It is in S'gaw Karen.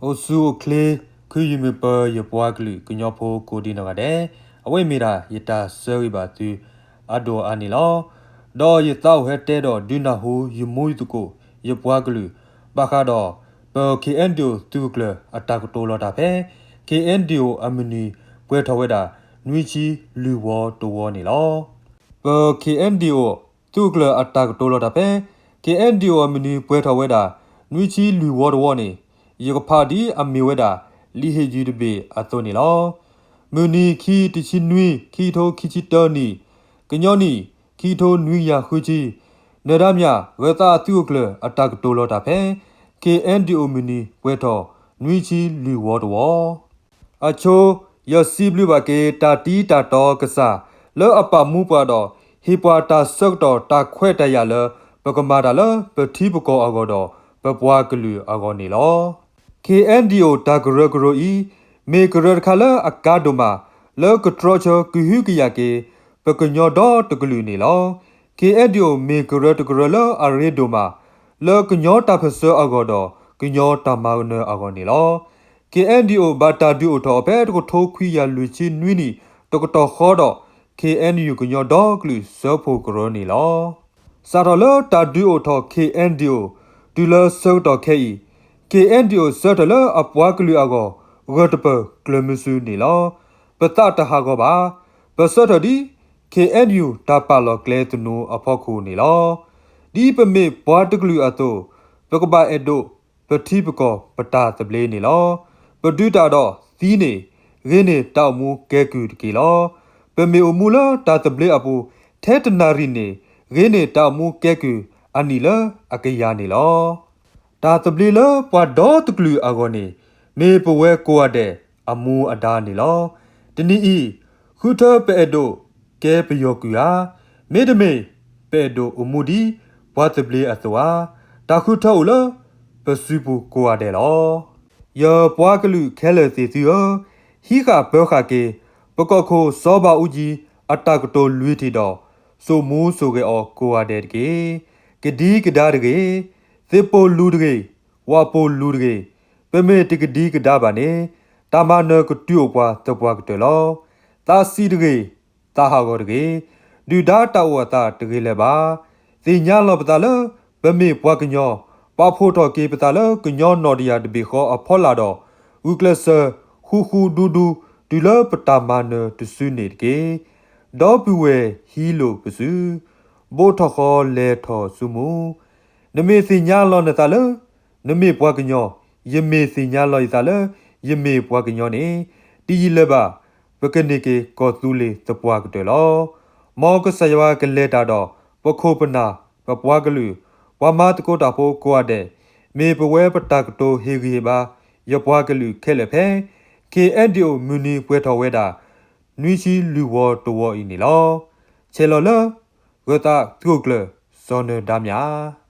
အိၣ်ဆူၣ်အိၣ်ချ့ ခုယမုၢ်ပၢၤ ယပှၤကလုာ်ကညီဖိကိးဒံနီၢ်ဂၤဒဲး, အဝဲမ့ၢ်ဒၣ်ယတၢ်ဆၢဂ့ၤဘၣ်သုအဒိၣ်အါန့ၣ်လီၤ. ဒီးယသးအိၣ်ဟဲတဲဒီးဒုးနၢ်ဟူယမူယသကိး ယပှၤကလုာ် ဘၣ်ဃးဒီး ပ K N D O သုးခိၣ်ကျၢၢ်အတၢ်ကတိၤလီၤတၢ်ဖဲ K N D O အမုၢ်နံၤပှဲၤထီၣ်ဝဲဒၣ် နွံဆံလွံၢ်ဝီတဝီန့ၣ်လီၤ. ပ K N D O သုးခိၣ်ကျၢၢ်အတၢ်ကတိၤလီၤတၢ်ဖဲ K N D O အမုၢ်နံၤပှဲၤထီၣ်ဝဲဒၣ် နွံဆံလွံၢ်ဝီတဝီန့ၣ် ယကဖးဒ်အမ့ၢ်ဝဲဒၣ် လံာ်ဟ့ၣ်ယုၢ်တဘ့ၣ်အသိးန့ၣ်လီၤ. မုၢ်နံၤ ခံ တဆံနွံ ခံကထိခံဆံတၢနံၣ်, ကညီနံၣ် ခံကထိနွံကယၤဃုဆံ, နၢၤဒါမၠး ဂၢၤသးသုးခိၣ်ကျၢၢ်အတၢ်ကတိၤလီၤတၢ်ဖဲ K N D O မုၢ်နံၤပှဲၤထီၣ် နွံဆံလွံၢ်ဝီတဝီ အဆိ ယစံးဘျုးဘၣ်က့ၤ တၢ်တံတၢ်တီကစၢ် လၢအပာ်မူပှၤဒီး ဟ့ၣ်ပှၤတၢ်ဆၢကတီၢ်တၢ်ခွဲးတၢ်ယာ်လၢ ပကမၤတၢ်လၢပထံပကီၢ်အဂီၢ်ဒီး ပပှၤကလုာ်အဂီၢ်န့ၣ်လီၤ. K N D O တၢ်ကရၢကရိအံၤ မ့ၢ်ကရၢတခါလၢအကါဒိၣ်မး လၢကတြီဆၢကဟုကယာ်က့ၤ ပကညီဒီတကလုာ်န့ၣ်လီၤ. K N D O မ့ၢ်ကရၢတကရၢလၢအရ့ဒိၣ်မး လၢကညီတၢ်ပၢၢ်ဆၢအဂီၢ်ဒီး ကညီတၢ်မၤကနၢၤအဂီၢ်န့ၣ်လီၤ. K N D O ဘၣ်တၢ်ဒုးအိၣ်ထီၣ်အီၤဖဲ တကထိခွံကယၤလွံၢ်ဆံနွံနံၣ် တကတီၢ်ဃီဒီး K N U ကညီဒီကလုာ်စၢဖှိၣ်ကရၢန့ၣ်လီၤ. စးထီၣ်လၢတၢ်ဒုးအိၣ်ထီၣ် K N D O တုၤလၢဆၢကတီၢ်ခဲအံၤ K N D O ဆၢထၢၣ်လၢအပှၤကလုာ်အဂီၢ် ဂၢၢ်တပၢၢ်ကျၢၤမုဆူန့ၣ်လီၤ. ပသးတဟးဂီၤဘၣ်. ပဆၢထၢၣ်ဒ် K N U တၢ်ပာ်လီၤကျဲသနူအဖီခိၣ်န့ၣ်လီၤ. ဒ်ပမ့ၢ်ပှၤတကလုာ်အသိး ပကဘၣ်အဲၣ်ဒိး ပထံပကီၢ်ပတၢ်သဘျ့န့ၣ်လီၤ. ပဒုးတၢ်ဒီးသံန့ၣ် ဂ့ၤန့ၢ်တၢ်အိၣ်မူကဲကုၢ်တက့ၢ်လီၤ. ပမ့ၢ်အိၣ်မူလၢတၢ်သဘျ့အပူၤ ထဲတနၣ်ရံၣ်န့ၣ် ဂ့ၤန့ၢ်တၢ်အိၣ်မူကဲကုၢ်အနံၣ်လၢအကယၤန့ၣ်လီၤ. တၢ်သဘျ့လၢပှၤဒီတကလုာ်အဂီၢ်န့ၣ် မ့ၢ်ပဝဲကိးဂၤဒဲးအမူအဒါန့ၣ်လီၤ. တနံၤအံၤ ဃုထၢပအဲၣ်ဒိးကဲပယီၤကုၢ်ဧါ, မ့တမ့ၢ် ပအဲၣ်ဒိးအိၣ်မူဒ်ပှၤသဘျ့အသိးဧါ, တၢ်ဃုထၢအိၣ်လၢပစုပူၤကိးဂၤဒဲးလီၤ. ယပှၤကလုာ်ခဲလၢာ်သ့ၣ်သုဧၢ, ဟံးဃာ်ပၢဃာ်က့ၤ ပကီၢ်ခိၣ်စီၤဘးအူကၠံအတၢ်ကတိၤလွံၢ်ထံၣ်ဒီး စိာ်မူစိာ်ဂဲၤအီၤကိးဂၤဒဲးတက့ၢ်. ကဒံကဒါတဂ့ၤ, သ့ၣ်ပိာ်လူၤတဂ့ၤ, ဝၣ်ပိာ်လူၤတဂ့ၤ, ပမ့ၢ်တကဒံကဒါဘၣ်န့ၣ် တၢ်မၤနၢၤကတုၤအိၣ်ပှၤသပှၢ်ကတၢၢ်လီၤ. သးဆံးတဂ့ၤ, သးဟးဂီၤတဂ့ၤ, ဒုၣ်ဒါတၢ်အိၣ်အသးတဂ့ၤလၢၤဘၣ်. သ့ၣ်ညါလီၤပသးလၢ ပမ့ၢ်ပှၤကညီ, ပာ်ဖှိၣ်ထီၣ်က့ၤပသးလၢကညီနီၣ်တယၢ်တဘ့ၣ်ဃီအဖီလာ်ဒီး ဂုာ်ကျဲးစၢးဃူဃူဒူဒူ တုၤလၢပတၢ်မၤနၢၤတစုန့ၣ်တက့ၢ်. ဒီပုၢ်ဝဲၢ်ဟံးလိာ်ပစု, ဘိးထီၣ်ဃီလဲၤထီၣ်စုမူ နမ့ၢ်သ့ၣ်ညါလီၤနသးလၢ နမ့ၢ်ပှၤကညီ, ယမ့ၢ်သ့ၣ်ညါလီၤယသးလၢ ယမ့ၢ်ပှၤကညီန့ၣ် တယံာ်လၢၤဘၣ် ပကန့ၢ်က့ၤကီၢ်သူလ့ၤသပှၢ်ကတၢၢ်လီၤ. မ်ကစၢ်ယွၤကလဲၤတၢ်ဒီး ပခိၣ်ပနၢ် ပပှၤကလုာ်, ပှၤမၤသကိးတၢ်ဖိကိးဂၤဒဲး, မ့ၢ်ပဝဲပတၢ်ကတိၤဟ့ၣ်ဂံၢ်ဟ့ၣ်ဘါ ယပှၤကလုာ်ခဲလၢာ်ဖဲ K N D O မုၢ်နံၤပှဲၤထီၣ်ဝဲဒၣ် နွံဆံလွံၢ်ဝီတဝီအံၤန့ၣ်လီၤ. ဆဲးလီၤလၢ ဂၢၤသးသုးခိၣ်ကျၢၢ် စီၤနၢၤဒါမၠး